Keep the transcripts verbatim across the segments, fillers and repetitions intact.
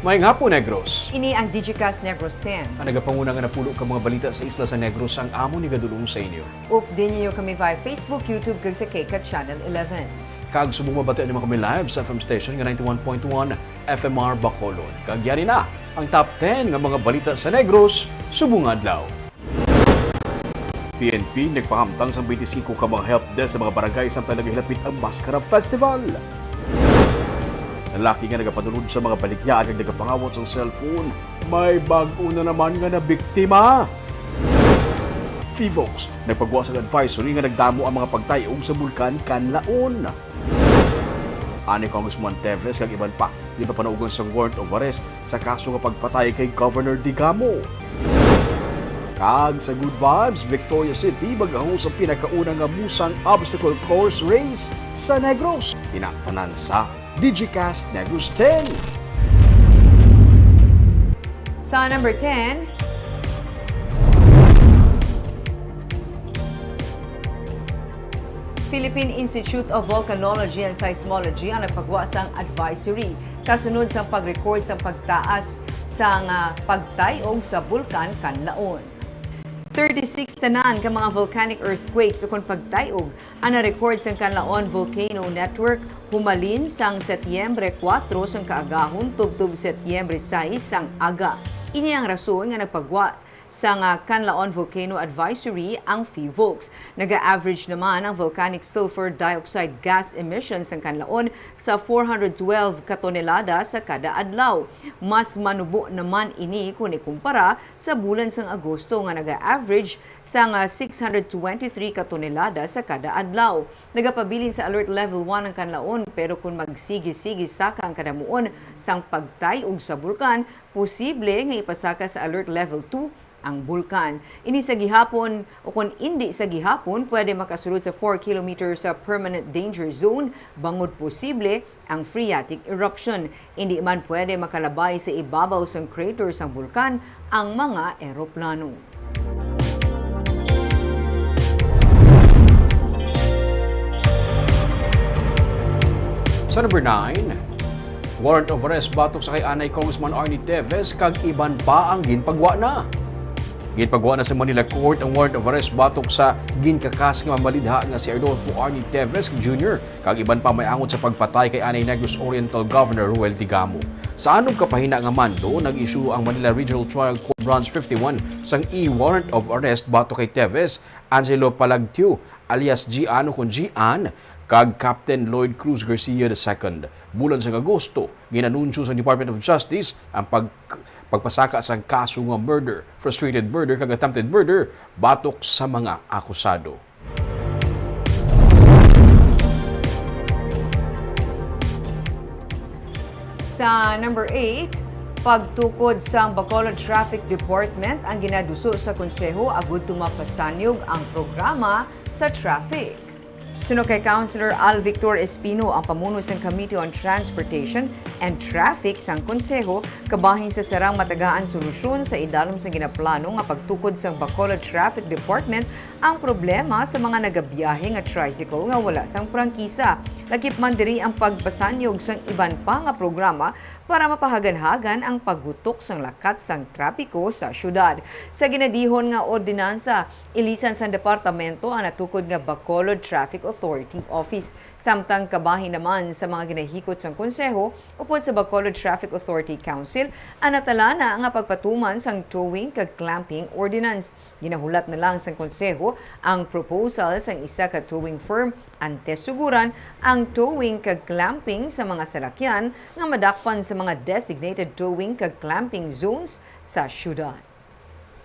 Maayong hapon, Negros. Ini ang Digicast Negros ten. Ang nagapanguna nga napulo ka mga balita sa isla sa Negros ang amon igadul-ong sa inyo. Updi ninyo kami via Facebook, YouTube, kag sa KCAT Channel eleven. Kag subong mabatian nimo kami live sa F M station nga ninety-one point one F M R Bacolod. Kag yari na ang top ten nga mga balita sa Negros subong nga adlaw. P N P nagpahamtang sang twenty-five ka mga help desk sa mga barangay samtang nagahilapit ang Mascara Festival. Lalaki nga nagapanulod sa mga balikyaan kag nagapangawat sang cellphone, may bag-o na naman nga nabiktima. Fivox nagpagwa sang advisory nga nagdamo ang mga pagtay-og sa Bulkan Kanlaon. Ani Congressman Teves kag iban pa, ginpapanaugan sang warrant of arrest sa kaso nga pagpatay kay Governor Digamo. Kag sa Good Vibes, Victoria City mag-host sa pinakauna nga Musang Obstacle Course Race sa Negros. Ina tanan sa Digicast Negros ten. Sa number ten, Philippine Institute of Volcanology and Seismology ang nagpagwa sang advisory kasunod sang pag-record sang pagtaas sang, ah, pagtay-og sa Bulkan Kanlaon. Thirty-six tanan ka mga volcanic earthquakes ukon pagtay-og ang na-record sang Kanlaon Volcano Network humalin sang Setyembre kuwatro sang kaagahon tubtob Setyembre sais sang aga. Ini ang rason nga nagpagwa sang, ah, Kanlaon Volcano Advisory ang Fivox. Naga-average naman ang volcanic sulfur dioxide gas emission sang Kanlaon sa four hundred twelve ka tonelada sa kada adlaw. Mas manubo naman ini kon ikumpara sa bulan sang Agosto nga naga-average sang, ah, six hundred twenty-three ka tonelada sa kada adlaw. Nagapabilin sa Alert Level one ang Kanlaon, pero kon magsigi-sigi saka ang kadamuon sang pagtay-og sa bulkan, posible nga ipasaka sa Alert Level two ang bulkan. Ini sa gihapon, o kon indi sa gihapon, pwede makasulod sa four kilometers sa permanent danger zone, bangod posible ang phreatic eruption. Indi man pwede makalabay sa ibabaw sang crater sang bulkan ang mga eroplano. Sa number nine, warrant of arrest batok sa kay anay Congressman Arnie Teves kag iban pa ang ginpagwa na. Ginpagwa na sa Manila Court ang warrant of arrest batok sa ginkakas nga mamalidha nga si Arnulfo Arnie Teves Junior kag iban pa may angot sa pagpatay kay anay Negros Oriental Governor Roel Digamo. Sa anom ka pahina nga mando, nag-issue ang Manila Regional Trial Court Branch fifty-one sang e-warrant of arrest batok kay Teves, Angelo Palagtio, alias Gian o kon Gian, kag Captain Lloyd Cruz Garcia the second. Bulan sang Agosto, ginanunsyo sang Department of Justice ang pag-, pagpasaka sang kaso nga murder, frustrated murder, kag attempted murder batok sa mga akusado. Sa number eight, pagtukod sang Bacolod Traffic Department ang ginaduso sa Konseho agud to mapasanyog ang programa sa traffic. Suno kay Councilor Al Victor Espino, ang pamuno sang Committee on Transportation and Traffic sang Konseho, kabahin sa sarang matagaan solusyon sa idalom sang ginaplano nga pagtukod sang Bacolod Traffic Department ang problema sa mga nagabiyahe nga tricycle nga wala sang prangkisa. Lakip man diri ang pagpasanyog sang iban pa nga programa para mapahaganhagan ang paghutok sang lakat sang trapiko sa siyudad. Sa ginadihon nga ordinansa, ilisan sang departamento ang natukod nga Bacolod Traffic Authority Office. Samtang kabahin naman sa mga ginahikot sang Konseho upod sa Bacolod Traffic Authority Council ang natalana nga pagpatuman sang towing kag clamping ordinance. Ginahulat na lang sang Konseho ang proposal sang isa ka towing firm antes suguran ang towing kag clamping sa mga salakyan nga madakpan sa mga designated towing kag clamping zones sa siyudad.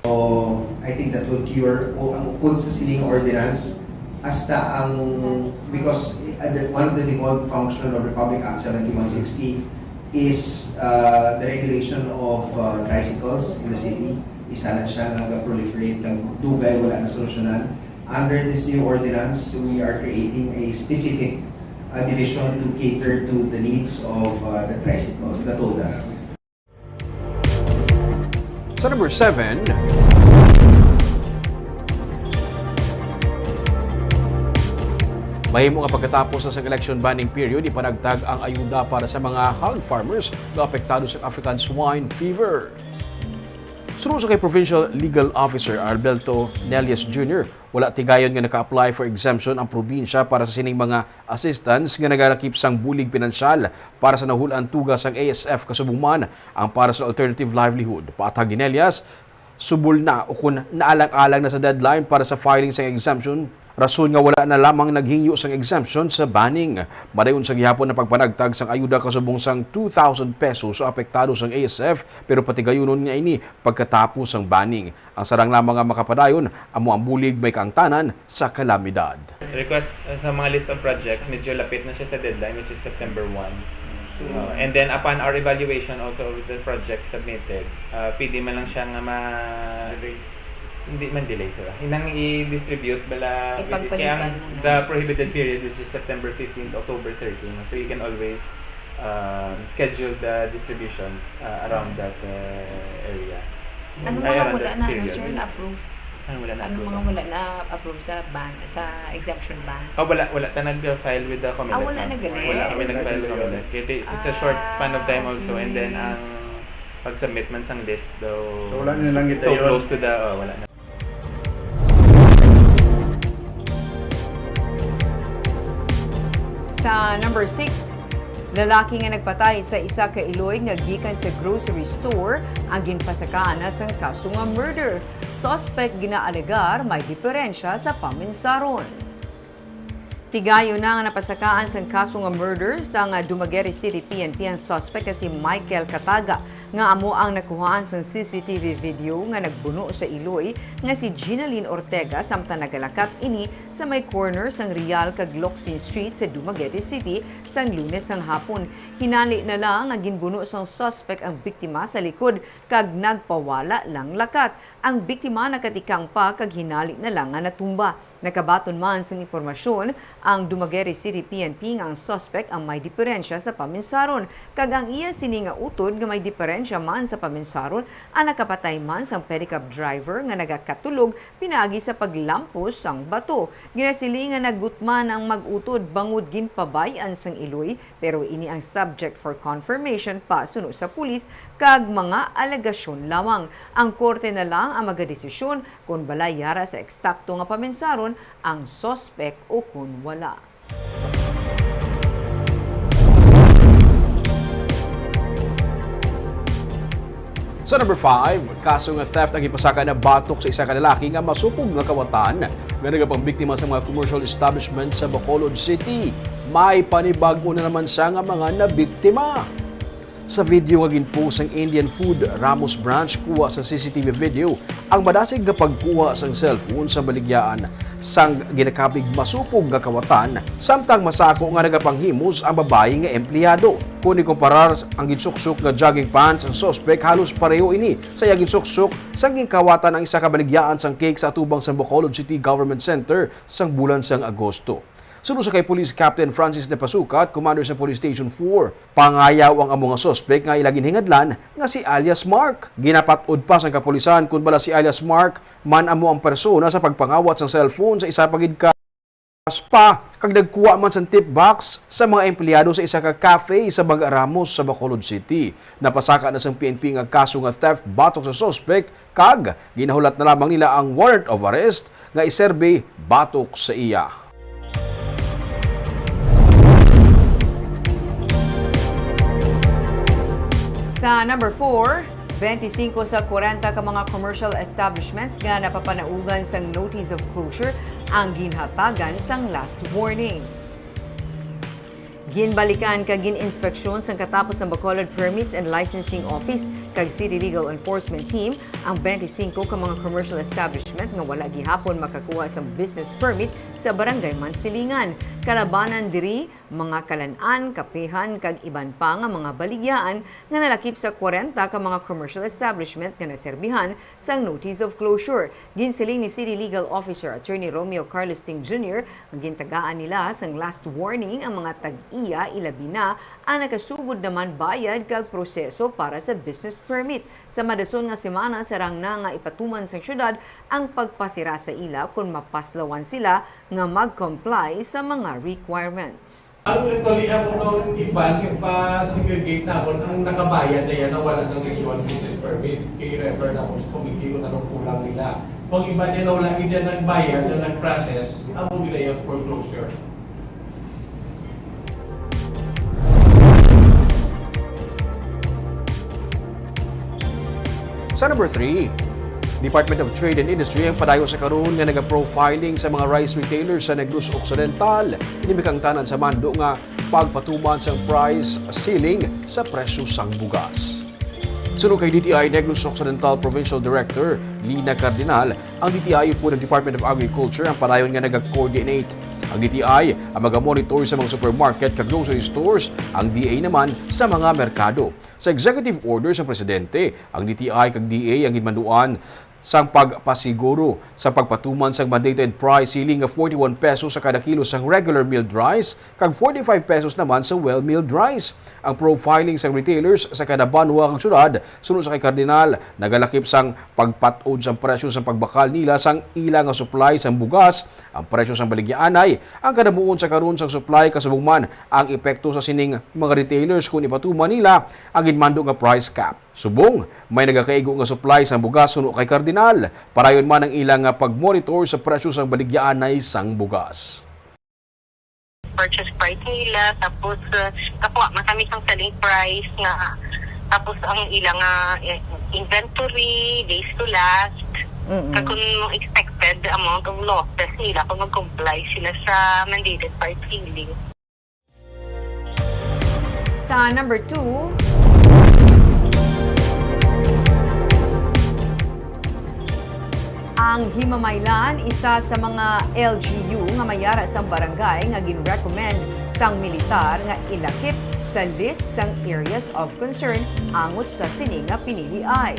So, I think that will cure o ang upod sa sining ordinance hasta ang, because, uh, the, one of the default function of Republic Act seventy-one sixty is, uh, the regulation of, uh, tricycles in the city. Isa na siya nga nag-proliferate, nagdugay, wala na solusyonan. Under this new ordinance, we are creating a specific, uh, division to cater to the needs of, uh, the tricycle, the todas. Sa number seven, Mahimo nga pagkatapos na sang election banning period, ipanagtag ang ayuda para sa mga hog farmers nga apektado sa African swine fever. Suno sa kay Provincial Legal Officer Alberto Nelias Junior, wala tigayon nga naka-apply for exemption ang probinsya para sa sining mga assistance nga nagalakip sang bulig pinansyal para sa nahul-an tuga sang A S F kasubong man ang para sa alternative livelihood. Paathag ni Nelias, subol na o kun naalang-alang na sa deadline para sa filing sang exemption, rason nga wala na lamang naghingyo sang exemption sa banning. Madayon sa gihapon ang pagpanagtag sang ayuda kasubong sang two thousand pesos sa apektado sang A S F, pero patigayunon nga ini pagkatapos sang banning. Ang sarang lamang nga makapadayon amo ang bulig may kaangtanan sa kalamidad. Request, uh, sa mga list of projects, medyo lapit na siya sa deadline, which is September one. So, uh, and then upon our evaluation also of the project submitted, uh, pwede man lang siya nga ma-, hindi man delay, sir. Inang i-distribute bala, kaya ang the prohibited period is just September fifteen to October thirteen. So you can always, uh, schedule the distributions, uh, around that, uh, area. Ano mga wala na, ano, sir, na-approve? Ano wala na-approve? Ano mga wala na-approve sa ban, sa exemption ban? Ah, wala, wala ta nag-file with the COMELEC. Ah, wala na gali? Wala kami nag-file with COMELEC. Kaya di-, it's a short span of time also, and then ang pag-submit man sang list daw, so, wala na lang so, so close to the, oh, wala na. Sa number six, lalaki nga nagpatay sa isa ka iloy nga gikan sa grocery store ang ginpasakaan na sang kaso nga murder. Suspect ginaalegar may diferensya sa paminsaron. Tigayon na nga napasakaan sang kaso nga murder sang Dumaguete City P N P ang suspect nga si Michael Kataga, nga amo ang nakuhaan sang C C T V video nga nagbuno sa iloy nga si Ginaline Ortega samtang nagalakat ini sa may corner sang Real kag Locsin Street sa Dumaguete City sang Lunes sang hapon. Hinali na lang nga ginbuno sang suspect ang biktima sa likod kag nagpawala lang lakat. Ang biktima nakatikang pa kag hinali na lang nga natumba. Nakabaton man sang impormasyon ang Dumaguete City P N P nga ang suspect ang may diferensya sa paminsaron, kag ang iya sini nga utod nga may diferensya man sa paminsaron ang nakapatay man sang pedicab driver nga nagakatulog pinaagi sa paglampos sang bato. Ginasiling nga nagutman ang mag-utod bangod ginpabay-an sang iloy, pero ini ang subject for confirmation pa suno sa pulis kag mga alegasyon lamang. Ang korte na lang ang magadesisyon kon bala yara sa eksakto nga paminsaron ang suspek o kon wala. Sa number five, kaso nga theft ang ipasaka na batok sa isa ka lalaki nga masupog nga kawatan nga nagapambiktima sa mga commercial establishment sa Bacolod City. May panibag-o na naman siya nga mga nabiktima. Sa video nga ginpost sang Indian Food Ramos Branch kuha sa C C T V video, ang madasig nga pagkuha sang cellphone sa baligyaan sang ginakabig masupog nga kawatan, samtang masako nga nagapanghimos ang babayi nga empleyado. Kon ikumparar ang ginsuksok nga jogging pants sang suspek, halos pareho ini sa iya ginsuksok sang ginkawatan ang isa ka baligyaan sang cake sa atubang sang Bacolod City Government Center sang bulan sang Agosto. Suno sa kay Police Captain Francis De Pasukat, Commander sa Police Station four, pangayaw ang amo nga suspek nga ila ginhingadlan nga si alias Mark. Ginapat-od pa sang kapulisan kon bala si alias Mark man amo ang persona sa pagpangawat sang cellphone sa isa pa gid ka spa, kag nagkuha man sang tip box sa mga empleyado sa isa ka cafe sa Baga Ramos sa Bacolod City. Napasaka na sang P N P nga kaso nga theft batok sa suspek, kag ginahulat na lamang nila ang warrant of arrest nga iserbi batok sa iya. Sa number four, twenty-five sa kwarenta ka mga commercial establishments nga napapanaugan sang notice of closure ang ginhatagan sang last warning. Ginbalikan kag gin-inspeksyon sang katapos ang Bacolod Permits and Licensing Office kag City Legal Enforcement Team ang twenty-five ka mga commercial establishment nga wala gihapon makakuha sang business permit sa Barangay Mansilingan. Kalabanan diri, mga kalan-an, kapehan, kag iban pa nga mga baligyaan nga nalakip sa kwarenta ka mga commercial establishment nga naserbihan sang notice of closure. Ginsiling ni City Legal Officer Attorney Romeo Carlos Ting Junior nga gintagaan nila sang last warning ang mga tag-iya, ilabi na ang nakasugod naman bayad kag proseso para sa business permit. Sa madason nga semana, sarang na nga ipatuman sang syudad ang pagpasira sa ila kon mapaslawan sila nga mag-comply sa mga requirements. Ang actually, ang mga iban, yung pa-segregate namon, ang nakabayad na yan, na wala ng sixty-one business permit. Kay refer namon sa committee kung anong kulang nila. Ang iban yan, na wala gid yan nagbayad, na nag-process, amo gid yung foreclosure. Sa number three, Department of Trade and Industry ang padayon sa karon nga nagaprofiling sa mga rice retailers sa Negros Occidental. Ini may kaangtanan sa mando nga pagpatuman sang price ceiling sa presyo sang bugas. Suno kay D T I Negros Occidental Provincial Director Lina Cardinal, ang D T I upod ang Department of Agriculture ang padayon nga naga-coordinate. Ang D T I ang maga-monitor sa mga supermarket kag grocery stores, ang D A naman sa mga merkado. Sa executive order sang presidente, ang D T I kag D A ang ginmanduan sang pagpasiguro sa pagpatuman sang mandated price ceiling nga forty-one pesos sa kada kilo sang regular milled rice kag forty-five pesos naman sa well milled rice. Ang profiling sang retailers sa kada banwa kag syudad, suno sa kay Cardinal, nagalakip sang pagpat-od sang presyo sang pagbakal nila sang ila nga supply sang bugas, ang presyo sang baligyaanay, ang kadamuon sa karon sang supply, kasubong man ang epekto sa sining mga retailers kon ipatuman nila ang ginmando nga price cap. Subong, may nagakaigo nga supply sang bugas suno kay Cardinal, padayon man ang ila nga pag-monitor sa presyo sang baligyaanay sang bugas. Purchase price nila, tapos, uh, kakuha man kami sang selling price nga, tapos ang ila nga, eh, inventory, days to last, Mm-mm. Kag kung expected amount of losses nila kung mag-comply sila sa mandated price ceiling. Sa number two, ang Himamaylan, isa sa mga L G U nga may yara sang barangay nga gin-recommend sang militar nga ilakip sa list sang areas of concern angot sa sini nga piniliay.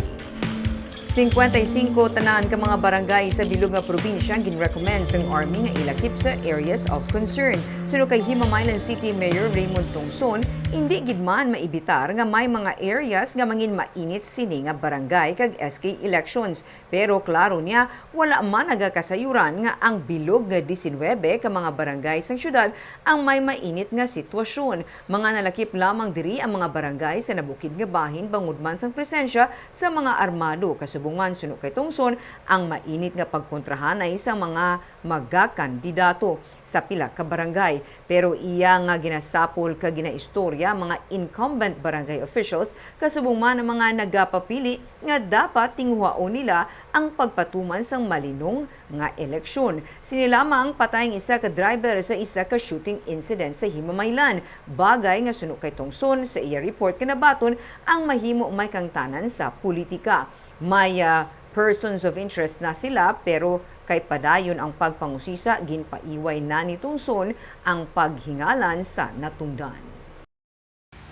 Singkwenta y singko tanan ka mga barangay sa bilog nga probinsya ang gin-recommend sang Army nga ilakip sa areas of concern. Suno kay Himamaylan City Mayor Raymond Tongson, indi gid man maibitar nga may mga areas nga mangin mainit sini nga barangay kag S K elections. Pero klaro niya, wala man nagakasayuran nga ang bilog nga diecinuebe ka mga barangay sang syudad ang may mainit nga sitwasyon. Mga nalakip lamang diri ang mga barangay sa nabukid nga bahin bangod man sang presensya sa mga armado, kasubong man suno kay Tongson ang mainit nga pagkontrahanay sa mga magakandidato sa pila ka barangay. Pero iya nga ginasapol kag ginaistorya ang mga incumbent barangay officials, kasubong man ang mga nagapapili nga dapat tinguhaon nila ang pagpatuman sang malinong nga eleksyon. Sini lamang patay ang isa ka driver sa isa ka shooting incident sa Himamaylan, bagay nga suno kay Tongson sa iya report nga nabaton ang mahimo may kangtanan sa politika. May, ah, persons of interest na sila, pero kay padayon ang pagpangusisa, ginpaiway na ni Tongson ang paghingalan sa natungdan.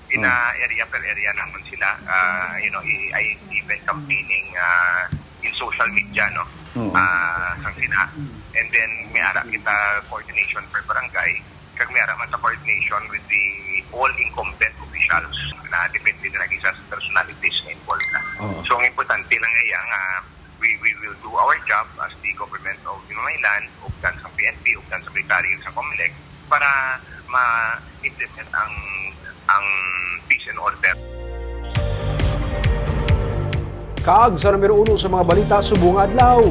Ina-area per area namon sila, ah, you know, i-, I even campaigning, ah, in social media, no? Oo. Ah, sang sila. And then, may ara kita coordination per barangay, kag may ara man sa coordination with the all incumbent officials na depende na lagi sa personalities nga involved na. Oo. So, ang importante lang ay ang, ah, we, we will do our job as the government of Himamaylan, ug dan sa P N P, ug dan sa military, ug sa Comelec, para ma-implement ang, ang peace and order. Kag sa numero uno sa mga balita subong nga adlaw.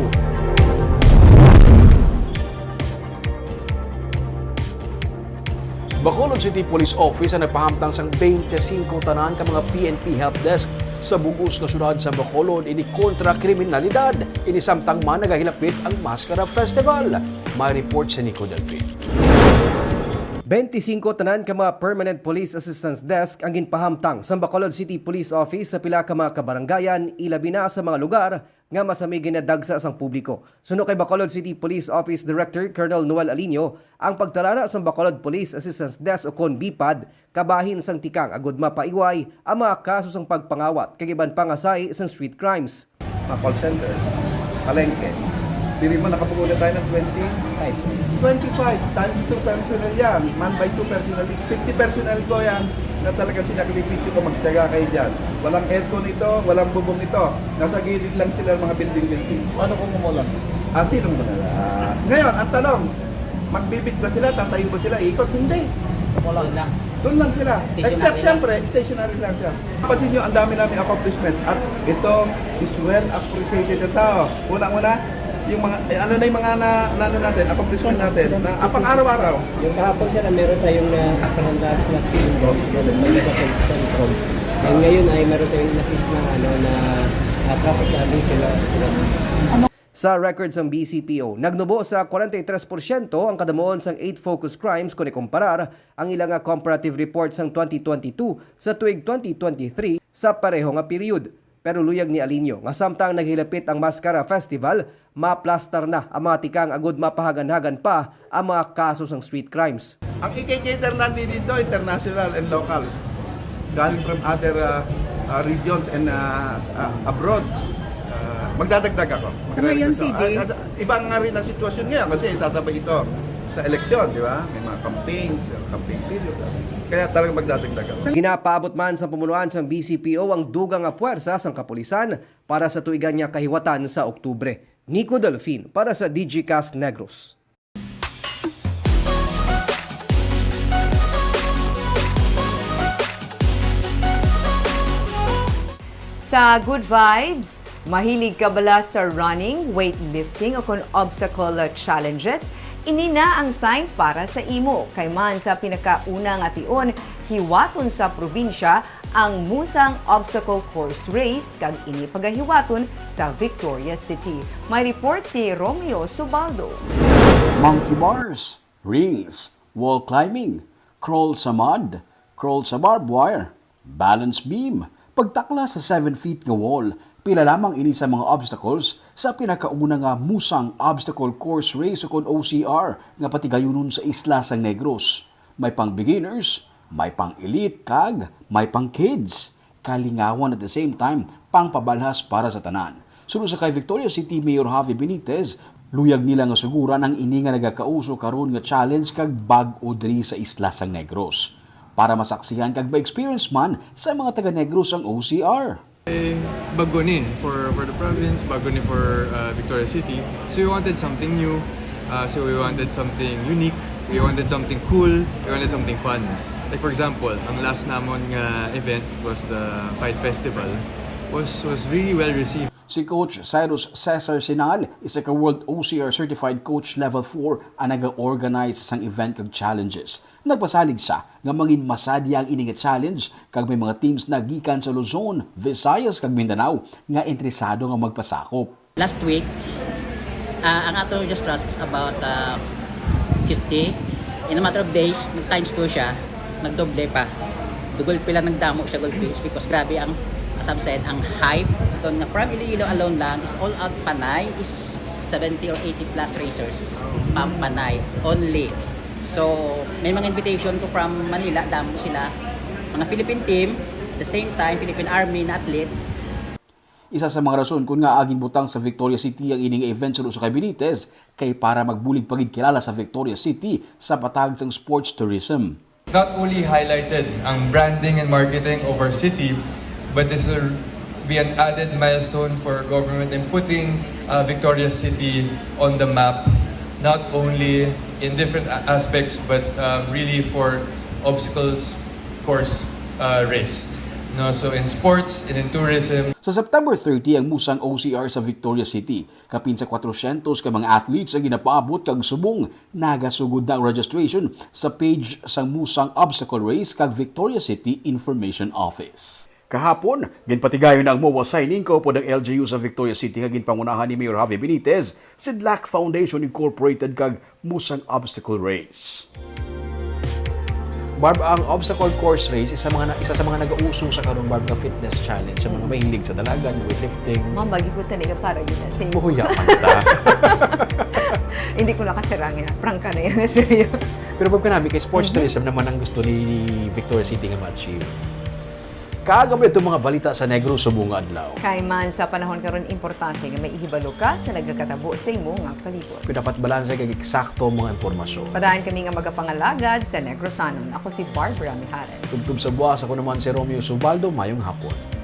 Bacolod City Police Office ang nagpahamtang sang twenty-five tanan ka mga P N P help desk sa bug-os nga syudad sa Bacolod ini kontra kriminalidad. Ini samtang man nagahilapit ang Maskara Festival. May report si Nico Delfin. Twenty-five tanan ka mga Permanent Police Assistance Desk ang ginpahamtang sa Bacolod City Police Office sa pila ka mga kabarangayan, ilabi na sa mga lugar nga masami ginadagsa sang publiko. Suno kay Bacolod City Police Office Director Colonel Noel Aliño, ang pagtarana sang Bacolod Police Assistance Desk ukon BPAD kabahin sang tikang agud mapaiway ang mga kaso sang pagpangawat kag iban pa nga sahi sang street crimes. Mga call center, palengke, Diri mo, nakabuo na tayo ng twenty? Five. Twenty-five times two personnel yan. Man by two personnel is fifty personnel ko yan na talaga sinakripisyo ko, magtyaga kayo dyan. Walang aircon ito, walang bubong ito. Nasa gilid lang sila ng mga building-building. Paano kung umulan? Ah, sinong mo na? Ah, ngayon, ang tanong, magbibid ba sila? Tatayo ba sila? Ikot? Hindi. Umulan lang. Doon lang sila. Stationary Except, lang. Siyempre, stationary lang siya. Pansin nyo, ang dami namin accomplishments. At ito is well appreciated ng tao. Unang-una, yung mga, eh, ano na yung mga na, na, ano natin, accomplishment natin, na, ah, pang-araw-araw. Yung kahapon, sir, meron tayong na, parang na snack box, meron tayong sa Centrum. And ngayon ay meron tayong na-seize na, ano, na, ah, traffic violation na, Sa record sang B C P O, nagnubo sa forty-three porsyento ang kadamuon sang eight focus crimes kon ikumparar ang ila nga comparative report sang twenty twenty-two sa tuig twenty twenty-three sa pareho nga period. Pero luyag ni Alinio nga samtang naghilapit ang Mascara Festival, maplastar na ang mga tikang agud mapahaganhagan pa ang mga kaso sang street crimes. Ang ikikater natin dito, international and locals. Galing from other, uh, uh, regions and, uh, uh, abroad. Uh, magdadagdag ako. Sa ngayon, Magdadagdag ako. C D? Ah, ah, iba nga rin ang sitwasyon ngayon kasi sasabay ito sa eleksyon, di ba? May mga campaigns, campaign period. Kaya talagang magdadagdag ako. Ginapaabot man sa pumunuan sang B C P O ang dugang nga puwersa sang kapulisan para sa tuigan nga kahiwatan sa Oktubre. Nico Delfin para sa Digicast Negros. Sa Good Vibes, mahilig ka bala sa running, weightlifting, o kon obstacle challenges? Ini na ang sign para sa imo. Kay man sa pinakauna nga tion, hiwaton sa probinsya ang Musang Obstacle Course Race, kag ini pagahiwaton sa Victoria City. May report si Romeo Subaldo. Monkey bars, rings, wall climbing, crawl sa mud, crawl sa barbed wire, balance beam, pagtakla sa seven feet nga wall, pila lamang ini sa mga obstacles sa pinakauna nga Musang Obstacle Course Race, ukon O C R, nga patigayunon sa isla sang Negros. May pang beginners, may pang elite, kag may pang kids. Kalingawan at the same time, pangpabalhas para sa tanan. Suno sa kay Victoria City Mayor Javi Benitez, luyag nila nga suguran ang ini nga nagakauso karon nga challenge kag bag-o diri sa isla sang Negros, para masaksihan kag ma-experience man sa mga taga Negros ang O C R. Eh, bag-o ni for, for the province, bag-o ni for, uh, Victoria City. So we wanted something new. Uh, so we wanted something unique. We wanted something cool. We wanted something fun. Like, for example, ang last namon nga event was the Fight Festival. Was, was really well received. Si Coach Cyrus Cesar Sinal, isa ka World O C R Certified Coach Level four, ang naga-organize sang event kag challenges. Nagpasalig siya nga mangin masadya ang ini nga challenge, kag may mga teams na gikan sa Luzon, Visayas, kag Mindanao nga interesado nga magpasakop. Last week, ah, ang ato just trust is about, ah, fifty. In a matter of days, nag-times two siya, nagdoble pa. Dugol pila nagdamo siya, gulpi, is because grabe ang, as I've said, ang hype. Ito nga from Iloilo alone lang is all out Panay is seventy or eighty plus racers. Pang Panay only. So, may mga invitation ko from Manila, damo sila. Mga Philippine team, the same time, Philippine Army na athlete. Isa sa mga rason kon ngaa ginbutang sa Victoria City ang ini nga event suno sa kay Benitez kay para magbulig pa gid kilala sa Victoria City sa patag sang sports tourism. Not only highlighted ang branding and marketing of our city, but this will be an added milestone for government in putting, uh, Victoria City on the map, not only in different a-, aspects, but, uh, really for obstacles course, uh, race. No, so in sports and in tourism. Sa September thirty ang Musang O C R sa Victoria City. Kapin sa kwatrosyentos ka mga athletes ang ginapaabot kag subong nagasugod na ang registration sa page sang Musang Obstacle Race kag Victoria City Information Office. Kahapon, ginpatigayon na ang MOA signing kaupod ang L G U sa Victoria City nga ginpangunahan ni Mayor Javi Benitez, Sidlac Foundation Incorporated kag Musang Obstacle Race. Barb, ang obstacle course race, isa mga na, isa sa mga nag-uusong sa karon, Barb, nga fitness challenge sa mga mahilig sa dalagan, weightlifting. Ma'am, bagibutan na nga para yun na sa inyo. Mahuya man ta. Hindi ko nakasirang yan. Prangka na yan, seryo. Pero, Barb, kanami kay sports Mhm. tourism naman ang gusto ni Victoria City nga ma-achieve. Kag amo ito mga balita sa Negros subong nga adlaw. Kay man sa panahon karon, importante nga may ihibalo ka sa nagakatabo sa imo nga palibot. Kung dapat balanse kag eksakto ang mga impormasyon. Padaan kami nga magapangalagad sa Negrosanon. Ako si Barbara Mijares. Tubtob sa buwas, ako naman si Romeo Subaldo. Mayong hapon.